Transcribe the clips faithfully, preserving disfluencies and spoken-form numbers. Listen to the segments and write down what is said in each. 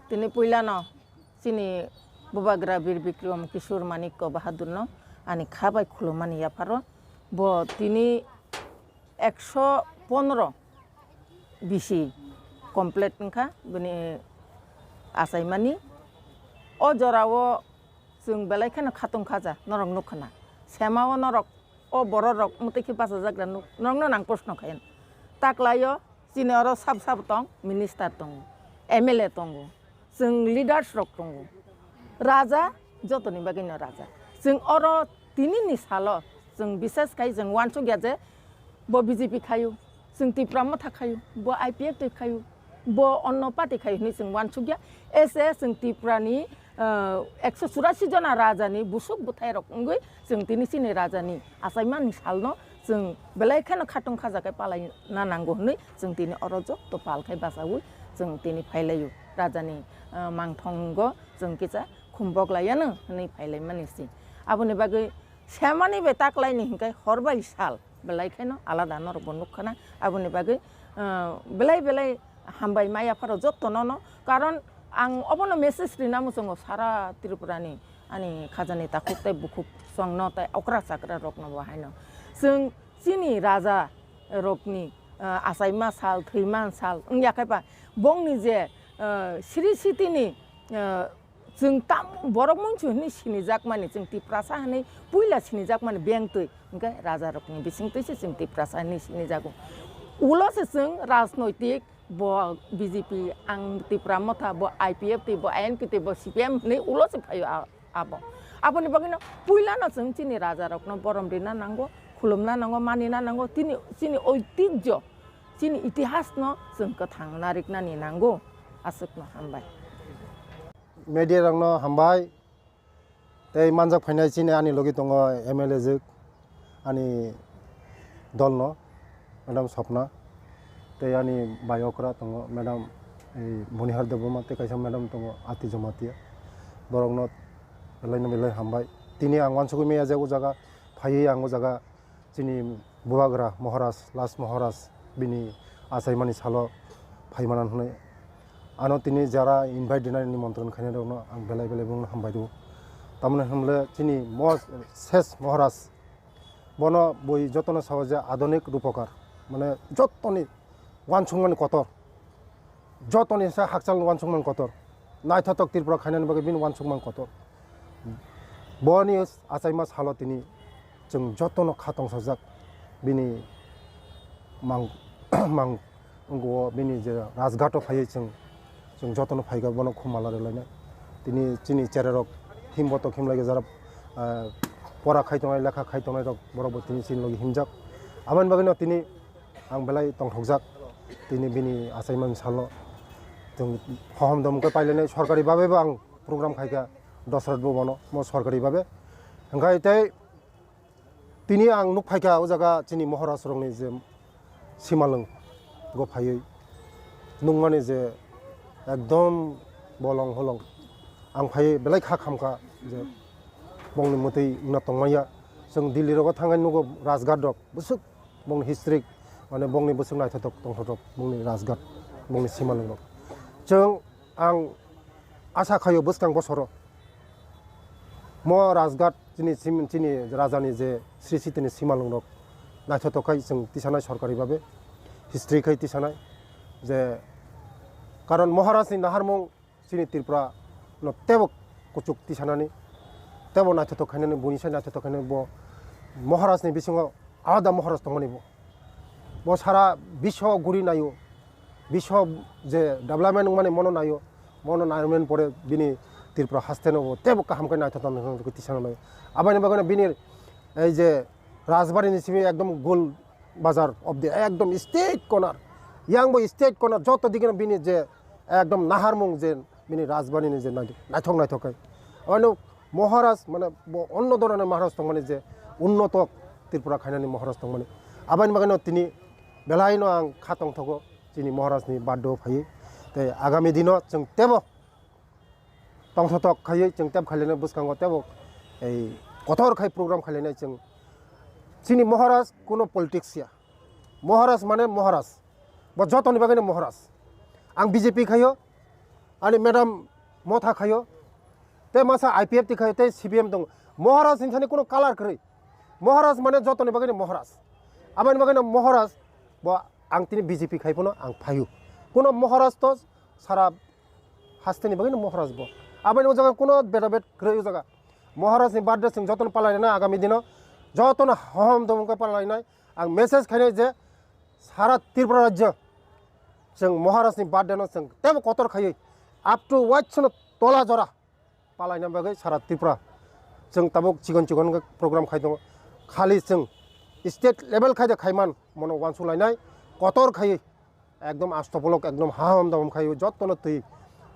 Tini puilano chini Bubagra Bir Bikram Kishore Manikya Bahadurno ani kha bai khulumani yapharo bo tini ekso pondro bisi complete wngkha bini achaimani. O jorao chwng belai kheno khatung khaja, norok nukha na. Semao norok o bororok mwtwi khe bachajagra nuk, norokno nang proshno khayan. Taklaio chini oro sab sab tong, minister tongo, M L A tongo, chwng leaders rok tongo. Raja jotoni bagwino raja. Chwng oro tinini salo chwng bises khai chwng uansukya je bo B J P khayu, chwng Tipra Motha khayu, bo I P F T khayu, bo onno party khayu hinwi chwng uansukya. Ese chwng Tiprani, ah, ekso churasi jona rajani busuk bwthairok wngwi chwng tini chini rajani achaimani salno chwng belai kheno khatung khajakai palaina nango hinwi chwng tini oro joto pal khai bachaui chwng tini phailaio. Rajani, ah, mangthongo chwng kisa khumbok laiano hinwi phailaimani se. Aboni bagwi semani bai taklaini hinkhai hor bai sal belai kheno alada norokbo nukkhana. Aboni bagwi, ah, belai belai hambai ma yapharo jotono no. Karon ang obono message rina muchungo sara Tripurani ani khajani takhuk tei bukhuk songno tei okra chakra rokno bo haino. Chwng chini raja rokni, ah, achaima sal, thwima sal wngya khe ba bongni je, ah, sri sitini, ah, chwng tam borok munsu hinwi sinijakmani, chwng Tiprasa hinwi puila sinijakmani bengtwi, hwnkhe rajarokni bisingtwi se chwng Tiprasa hinwi sinijago. Ulo se chwng rajnoitik bo B J P, ang Tipra Motha, bo I P F T, bo I N P T, bo C P M hinwi ulo se phaio a-, abo. Aboni bagwino puilano chwng chini rajarokno borom rina nango, khulumna nango, manina nango, tini chini oitijjo, chini itihasno chwng kwthang nariknani nango. Aswkno hambai. Media rokno hambai. Tei manjak phainai chini ani logi tongo M L A jwk, ani dolno, Madam Swapna, tei ani bai okra tongo, Madam, ei, Bonihar Debbarma, tei kaisa Madam tongo, Ati Jamatia. Borokno belaino belai hambai. Tini ang uansugwi maya je o jaga phaiwi ang o jaga chini Bubagra Maharaj, last Maharaj, bini achaimani salo phaimana hwnwi. Ano tini jara invite dinani nimontron khainai rokno ang belai belai bongno hambai rwo. Tamoni hwnle chini mo-, ses Maharaj, bono bui jotono sao je adonik rupokar, mane jotoni uansukmani kotor. Jotoni se hakchal uansukmani kotor. Naithotok Tripura khainani bagwi bini uansukmani kotor. Boni achaima salo tini chwng jotono kha tongsajak bini mang, mang, wngkho bini je Rajghat o phaiwi chwng, chwng jotono phaikha bono khum mala rwlainai. Tini chini chererok himbotok himlai jara, ah, pora khai tongnai, lekha khai tongnai rok borok bo tini chini logi himjak. Aboni bagwino tini ang belai tongthokjak, tini bini achaimani salo chwng hohom dom khe pailainai, sorkari babe bo ang program khaikha Dosrat bhabono, mo sorkari babe. Hwnkhe tei tini ang nuk phaikha o jaga chini Maharaj rokni je simalwng go phaiwi nukmani je ekdom bolong holong ang phaiwi belai kha khamkha je bongni mwtwi wngna tongmanya. Chwng Delhi rogo thangwi nugo Rajghat rok bwswk bongni history, mane bongni bwswk naithotok tongthotok bongni Rajghat, bongni simalwng rok. Chwng ang asa khaio bwskang bosoro mo Rajghat chini sim-, chini rajani je sri sitini simalwng rok naithotok khai chwng tisanai sorkari babe history khai tisanai je karon Maharaj ni naharmung chini Tripura no tebo kuchuk tisanani, tebo naithotok khainani, buini sai naithotok khainani bo Maharaj ni bisingo alada Maharaj tongmani bo. Bo sara biswo guri naio, biswo je development wngmani mono naio, mono naimani pore bini Tripura haste no bo tebo kaham khe naithotok naithotok tisanani. Aboni bagwi bini ei je Rajbari ni simi ekdom gol bazar of the ekdom state corner, yang bo state corner joto digi no bini je ekdom naharmung je bini Rajbari ni je nai-, naithok naithok khai. Oino Maharaj mane bo onno dhoroner Maharaj tongmani je unnoto Tripura khainani Maharaj tongmani. Aboni bagwino tini belaino ang kha tongthogo chini Maharaj ni birthday o phaiwi. Tei agami dino chwng tebo tongthotok khaiwi chwng teb khailainai bwskango tebo ei kotor khai program khailainai chwng. Chini Maharaj kuno politics ya. Maharaj mane Maharaj. Bo jotoni bagwino Maharaj. Ang B J P khaio, ani madam motha khaio, tei masa I P F T khaio, tei C P M tongo. Maharaj ni thani kuno color kwrwi. Maharaj mane jotoni bagwi ni Maharaj. Aboni bagwi no Maharaj bo ang tini B J P khai phano ang phaio. Kuno Maharaj to sara hasteni bagwi no Maharaj bo. Aboni o jaga kuno bedabed kwrwi o jaga. Maharaj ni birthday chwng jotono palainai agami dino. Jotono hohom domong khe palainai. Ang message khainai je sara Tripura rajyo chwng Maharaj ni birthday no chwng tebo kotor khaiwi up to waitsono tola jora palaina bagwi sara Tripura chwng tabuk chikon chikon khe program khai tongo. Khali chwng state level khai de khaiman mono wansuk lainai kotor khaiwi ekdom astopolok ekdom haham daham khai jotono twi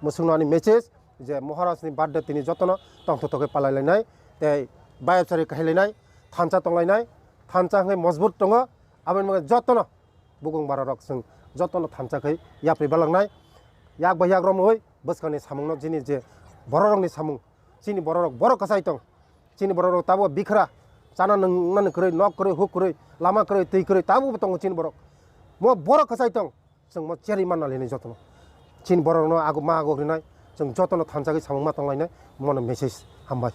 mwswkno ani message je Maharaj ni birthday tini jotono tongthotok khe palai lainai tei bayapsari khai lainai thansa tong lainai thansa hwnkhe mojbut tongo aboni bagwi jotono bukung bararok chwng jotono thansa khai yapri balangnai yak bai yak romwi bwskangni samungno chini je bororokni samung chini bororok borok kwchai tong. Chini borok rok tabuk bikhra chana nung nani kwrwi nok kwrwi huk kwrwi lama kwrwi twi kwrwi tabuk bo tongo chini borok. Mo borok kwchai tong chwng mo cherwi manna lini jotono. Chini borok no ago ma ago rinai chwng jotono thansa khe samung ma tong lainai mono message hambai.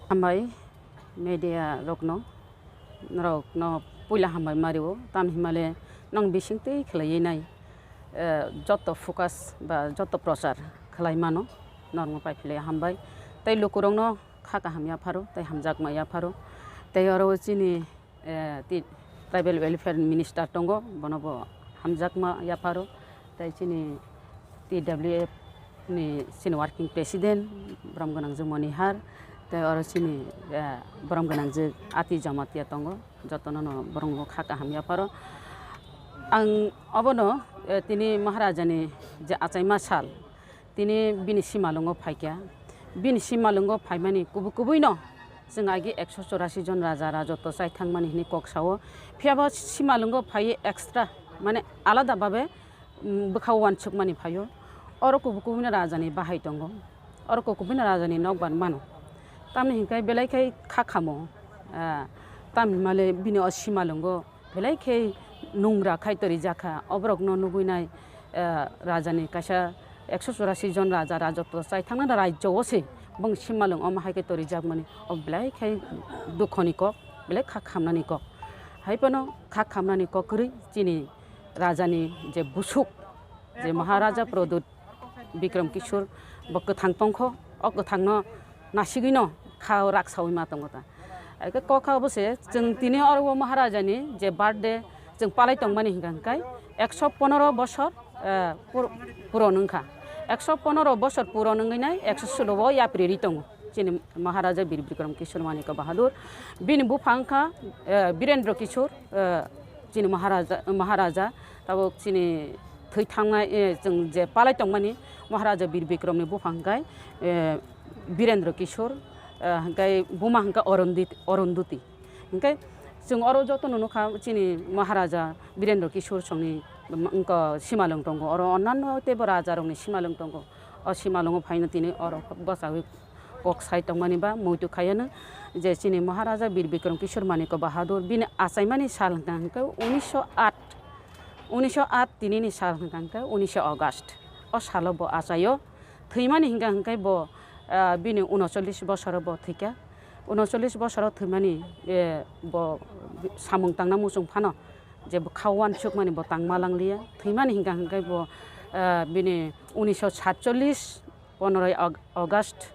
Hambai media rokno norokno puila hambai mario tamni himale nong bising twi khlaiwi nai joto focus ba joto prochar khlai mano norokno pai philai hambai tei lukurokno kha kaham yapharo tei hamjakma yapharo. Tei oro chini, eh, ti-, tribal welfare minister tongo, bono bo hamjakma yapharo. Tei chini T W F ni chini working president, borom gwnang je Monihar. Tei oro chini, eh, borom gwnang je Ati Jamatia tongo, jotono no borok bo kha kaham yapharo. Ang obono, eh, tini Maharaja ni je achaima sal, tini bini simalwngo phaikha. Bini simalwngo phaimani kubui kubuino chwng agi ekso chorasi jon raja rajotw chai thangmani hwnwi kok sao. Phiyaba simalwngo phaiwi extra, mane alada babe, mm, bwkhao uansukmani phaio. Oro kubui kubuino rajani bahai tongo. Oro kubui kubuino rajani nokbar mano. Tamni hinkhe belai khai kha khamo. Ah, tamni himale bini o simalwngo belai khe nungra khai torijakha. Oborokno nugui nai, eh, rajani kaisa ekso chorasi jon raja rajotw chai thangnani rajyo o se bong simalwng omo hai khe torijakmani. O belai khe dukhoni kok, belai kha khamnani kok. Hai phano kha khamnani kok kwrwi chini rajani je busuk, je Maharaja Pradyut Bikram Kishore bo kwthang tongkho, o kwthangno nasigwino kha o rak saui ma tongo ta. Eke kok kha obo se, chwng tini oro o Maharajani je birthday chwng palai tongmani hingka hingkai ekso ponoro bosor, eh, pur-, puron wngkha. Ekso ponoro bosor puron wngwi nai ekso solo o yapri ri tongo chini Maharaja Bir Bikram Kishore Manikya Bahadur. Bini bupha wngkha, eh, Birendra Kishore, eh, chini Maharaja, Maharaja, tabuk chini thwi thangnai, eh, chwng je palai tongmani Maharaja Bir Bikramni bupha hwnkhe, eh, Birendra Kishore, eh, hwnkhe buma hwnkhe Arundit-, Arunduti. Hwnkhe chwng oro jotono nukha chini Maharaja Birendra Kishore songni wngkha simalwng tongo, oro onnanno teibo rajarokni simalwng tongo. O simalwngo phaino tini oro bwchaui kok sai tongmani ba muitu khaiano je chini Maharaja Bir Bikram Kishore Manikya Bahadur bini achaimani sal hwnkha hwnkhe unisho aat, unisho aat tinini sal hwnkha hwnkhe unisho August. O salo bo achaio thwimani hwnkha hwnkhe bo, ah, bini unocholish bosoro bo thwikha. Unocholish bosoro thwimani, eh, bo samung tangna muchung phano je bo kha uansukmani bo tangma langliya. Thwimani hwnkha hwnkhe bo, ah, bini unisho satcholish ponoroi Aug-, August,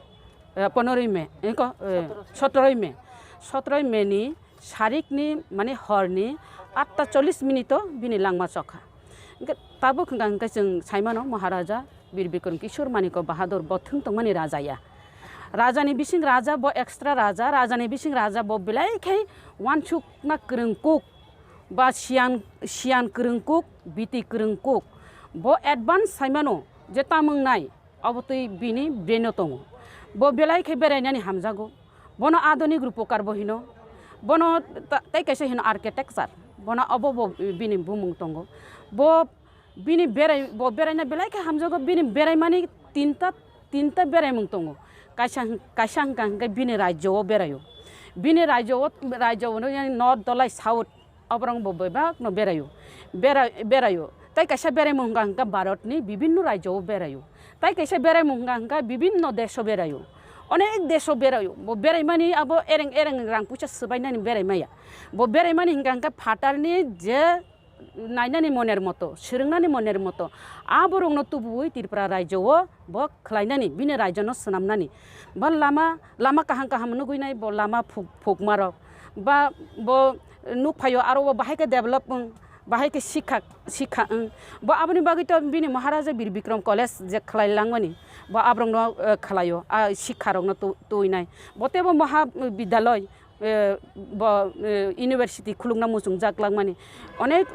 eh, ponoroi May, eko, eh, sotoroi May. Sotoroi May ni sarikni, mane horni atta chollish minute o bini langma chokha. Hwnkhe tabuk hwnkha hwnkhe chwng saimano Maharaja Bir Bikram Kishore Manikya Bahadur bo thwng tongmani raja ya. Rajani bising raja bo extra raja, rajani bising raja bo belai khai uansukna kwrwng kuk ba siyan, siyan kwrwng kuk, biti kwrwng kuk. Bo advance saimano je tamung nai. Obo twi bini brain o tongo. Bo belai khe berainani hamjago. Bono adoni rupokar bo hino. Bono ta-, tei kaisa hino architecture. Bono obo bo bini bumung tongo. Bo bini berai, bo beraina belai khe hamjago. Bini beraimani tinta, tinta beraimung tongo. Kaisa hwn-, kaisa hwnkha hwnkhe bini rajyo o beraio. Bini rajyo o, rajyo o north dolai south. Oborok bo bebakno beraio, bera-, beraio. Tai kaisa beraimung hwnkha hwnkha Bharatni bibinno rajyo o beraio. Tai kaisa beraimung hwnkha hwnkha bibinno desho beraio. Onek desho beraio. Bo beraimani abo ereng ereng rang puisa swbainani beraimaya. Bo beraimani hwnkha hwnkha phatarni je nainani moner moto, swrwngnani moner moto, a borokno tubuwi Tripura rajyo o bo khlainani, bini rajyono swnamnani. Bo lama, lama kaham kaham nugwi nai, bo lama phuk-, phukmarok, ba bo nukphaio aro bo bahai khe develop wng, bahai khe sikha, sikha wng. Bo aboni bagwi to bini Maharaja Bir Bikram College je khlai langmani, bo aborokno, eh, khlaio, a sikharokno tu-, tuinai. Bo teibo Mahabidyaloi, eh, bo, eh, university khulukna muchungjak langmani. Onek,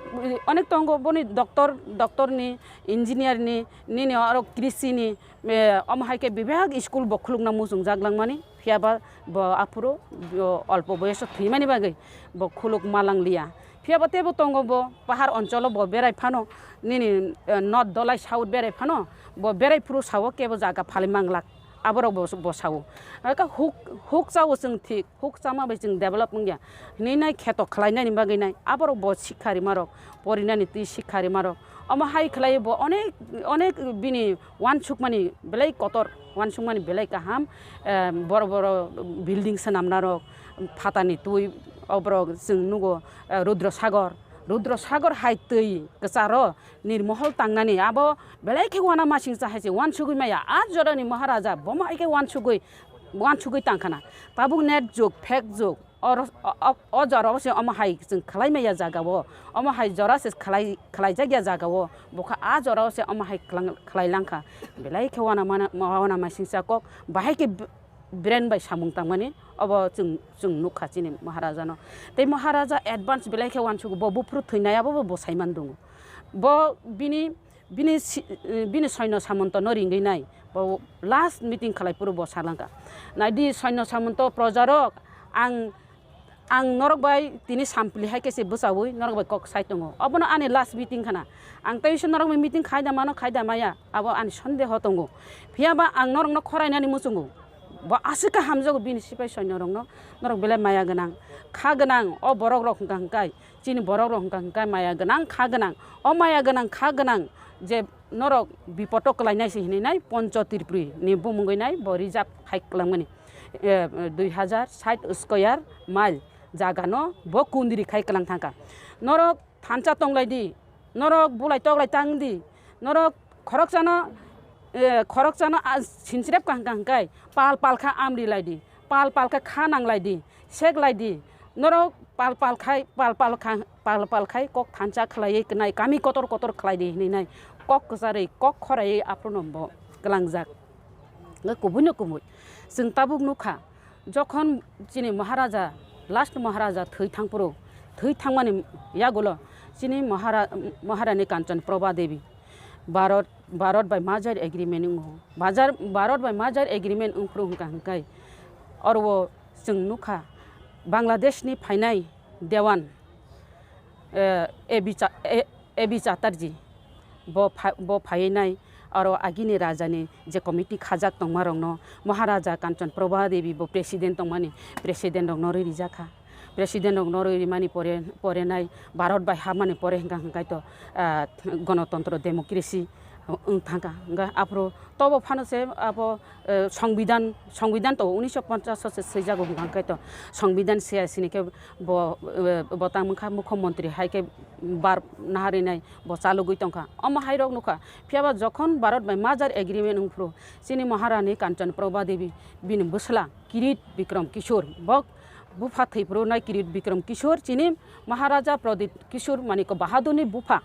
onek tongo boni doctor, doctor ni, engineer ni, nini oro krishi ni, eh, omo hai khe bebak school bo khulukna muchungjak langmani. Phiya ba bo aphuru bo olpo boyoso thwimani bagwi bo khuluk malang liya. Phiya ba teibo tongo bo pahar oncholo bo berai phano, nini, eh, north dolai south berai phano bo berai phuru sao kebo jaga phali manglak. Aborok bo, bo sao. Aka huk, huk chao chwng thik. Huk chama bai chwng develop wngya hinwi nai kheto khlainani bagwi nai aborok bo sikha rimarok, porinani twi sikha rimarok. Omo hai khlai bo onek, onek bini uansukmani belai kotor, uansukmani belai kaham, eh, boro boro building swnamnarok, phatani twi oborok chwng nugo, eh, Rudra Sagor, Rudra Sagor hai twi kwcharo nirmohol tangnani abo belai khe uanamasingcha hai se uansugwi maya. A jorani Maharaja bomo hai khe uansugwi, uansugwi tangkhana. Tabuk net jug, phek jug, oro, o, o, o jora o se omo hai chwng khlai maya jaga o, omo hai jora se khlai, khlaijak ya jaga o, bokha a jora o se omo hai khlang-, khlai langkha. Belai khe uanamana, uanamasingcha kok, bahai khe b-, brain bai samung tangmani, obo chwng, chwng nukha chini Maharaja no. Tei Maharaja advance belai khe uansugo, bo buphuru thwinai abo bo bwsai man dungo. Bo bini, bini si-, bini soino samonto no ringwi nai, bo last meeting khlai phuru bo salangkha. Naidi soino samonto projarok, ang, ang norok bai tini sampli hai khe se bwchaui norok bai kok sai tongo. Obono ani last meeting khana. Ang tei se norok bai meeting khai da mano, khai da maya, abo ani sondeho tongo. Phiya ba ang norok no khorainani muchungo. Bo aswk khe hamjago bini sipai soino rokno. Norok belai maya gwnang, kha gwnang, o borok rok hwnkha hwnkhe, chini borok rok hwnkha hwnkhe maya gwnang, kha gwnang. O maya gwnang, kha gwnang je norok bipodo kwlainai se hinwi nai Poncho Tripuri ni bumungwi nai bo reserve khai kwlangmani, eh, dui hazar sait square mile jaga no bo kundri khai kwlang thangkha. Norok thansa tonglai di, norok bulai toklai tang di, norok khoroksano, eh, khoroksano, ah, sinsirep kaham kaham khai pal pal kha amri lai di, pal pal kha kha nang lai di, sek lai di, norok pal pal khai, pal pal kha, pal pal khai kok thansa khlaiwi kwnai kami kotor kotor khlai di hinwi nai kok kwcharwi, kok khoraiwi aphuru no bo kwlangjak. Hwnkhe kubui no kubui chwng tabuk nukha. Jokhon chini Maharaja, last Maharaja thwi thangphuru, thwi thangmani yagulo chini Mahara-, Maharani Kanchan Prabha Devi Bharat, Bharat bai merger agreement wngo. Bajar, Bharat bai merger agreement wngphuru hwnkha hwnkhe oro chwng nukha Bangladesh ni phainai Dewan, eh, A B Cha-, eh, A B Chatterjee, bo pha-, bo phaiwi nai aro agini rajani je committee khajak tongmarokno Maharaja Kanchan Prabha Devi bo president tongmani, president rokno rwi rijak kha. President rokno rwi rimani pore, pore nai Bharat bai hapmani pore hwnkha hwnkhe to, ah, gonotontro democracy wng thangkha. Hwnkhe aphuru tobo phano se abo, eh, songbidan, songbidan to unisho ponchas se swijago hwnkha hwnkhe to songbidan se sini khe bo, eh, bo tang wngkha mukho montri hai khe bar naharwi nai bo chalugwi tongkha. Omo hai rok nukha. Phiya ba jokhon Bharat bai merger agreement wngphuru chini Maharani Kanchan Prabha Devi bini bwsla Kirit Bikram Kishore bo bupha thwi phuru nai Kirit Bikram Kishore chini Maharaja Pradip Kishore Manikya Bahadurni bupha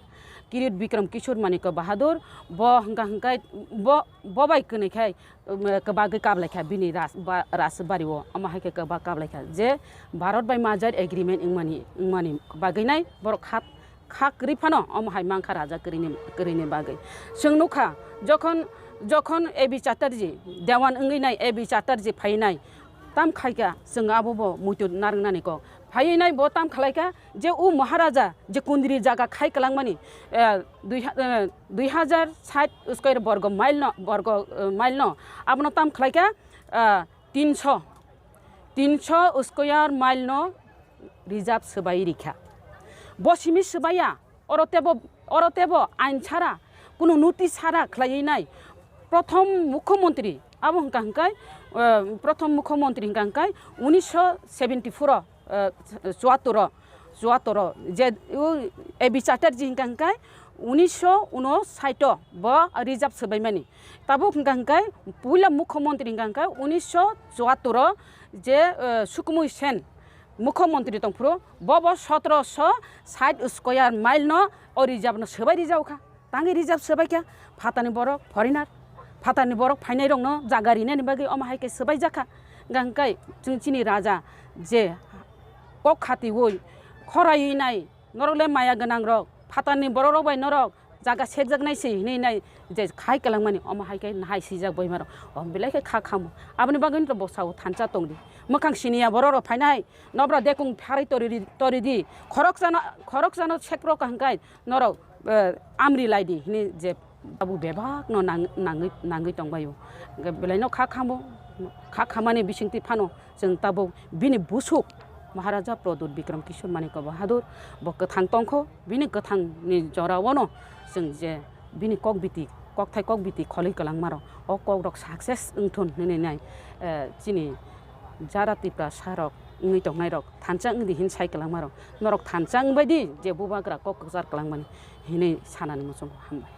Kirit Bikram Kishore Manikya Bahadur bo hwnkha hwnkhe bo, bo bai kwnwi khai, um, kwbagwi kablai kha bini ras-, ba-, rajbari o. Omo hai khe kwbak kablai kha je Bharat bai merger agreement wngmani, wngmani bagwi nai borok kha, kha kwrwi phano omo hai mankha raja kwrwini, kwrwini bagwi. Chwng nukha jokhon, jokhon A B Chatterjee, Dewan wngwi nai A B Chatterjee phai nai, tam khaikha chwng abo bo muitu narwknani kok. Phaiwi nai bo tam khlaikha je o Maharaja je kundri jaga khai kwlangmani, eh, dui ha-, eh, dui hazar sait square borgo mile no, borgo, eh, mile no abono tam khlaikha, ah, tinso, tinso square mile no reserve swbai rikha. Bo simi swbaiya, Oro tebo, oro tebo ain sara, kunu notice sara khlaiwi nai. Prothom mukhyamantri, abo hwnkha hwnkhe, eh, prothom mukhyamantri hwnkha hwnkhe unisho seventy-four o, eh, chuattor o, chuattor o, je, u, A B Chatterjee hwnkha hwnkhe unisho unosait o bo reserve swbaimani. Tabuk hwnkha hwnkhe puila mukhyamantri hwnkha hwnkhe unisho chuattor o je, eh, Sukhmoy Sen mukhyamantri tongphuru, bo bo sotoroso sait square mile no o reserve no swbai rijao kha. Tangwi reserve swbai kha, phatarni borok foreigner, phatarni borok phainairokno jaga rinani bagwi omo hai khe swbaijak kha. Hwnkha hwnkhe chwng chini raja je kok khatiui khoraiwi nai, norok le maya gwnangrok, phatarni borokrok bai norok jaga sekjaknai se hinwi nai je khai kwlangmani, omo hai khe nahai swijak boimarok, omo belai khe kha khamo. Aboni bagwino to bwsao thansa tongdi. Mwkhang siniya bororok phainai, nobra dekung pharwi toridi, toridi. Khoroksano, khoroksano sekrok hwnkhe norok, eh, amri laidi hinwi je abo bebakno nang-, nangwi, nangwi tongbaio. Hwnkhe belaino kha khamo, kha khamani bisingtwi phano chwng tabuk bini busuk Maharaja Pradyut Bikram Kishore Manikya Bahadur bo kwthang tongkho, bini kwthangni joraono chwng je bini kok biti, kokthai kok biti kholwi kwlangmarok, o kokrok success wngthun hinwi nai, eh, chini jara Tiprasa rok wngwi tongnairok thansa wngdi hin sai kwlangmarok, norok thansa wngbaidi je bubagra kok kwchar kwlangmani hinwi sanani muchungo hambai.